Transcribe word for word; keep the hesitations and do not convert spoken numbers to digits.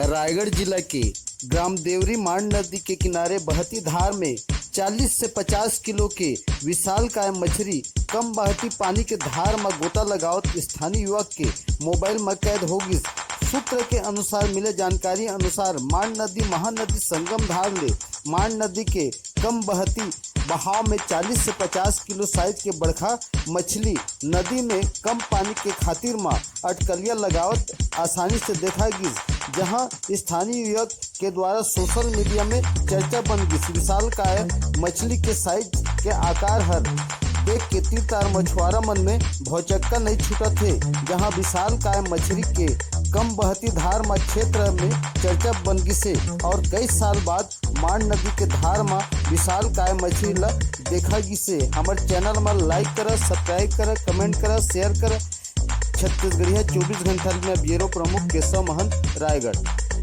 रायगढ़ जिला के ग्राम देवरी मांड नदी के किनारे बहती धार में चालीस से पचास किलो के विशालकाय मछरी कम बहती पानी के धार म गोता लगावत स्थानीय युवक के मोबाइल म कैद हो गिस। सूत्र के अनुसार मिले जानकारी अनुसार मांड नदी महानदी संगम धार ले मांड नदी के कम बहती बहाव में चालीस से पचास किलो साइज के बड़खा मछली नदी में कम पानी के खातिर म अटकलिया लगावत आसानी से देखा गिस, जहां स्थानीय युवक के द्वारा सोशल मीडिया में चर्चा बन गिस। विशालकाय मछली के साइज के आकार हर देख के तीर तार मछुआरा मन में भौचक्का नहीं छूटत हे, जहां विशालकाय मछली के कम बहती धार म क्षेत्र में चर्चा बन गिस हे और कई साल बाद मांड नदी के धार म विशालकाय मछली ल देखा गिस हे। हमर चैनल म लाइक करा, सब्सक्राइब करा, कमेंट करा, शेयर करा। छत्तीसगढ़िया चौबीस घंटा में ब्यूरो प्रमुख केशव महंत, रायगढ़।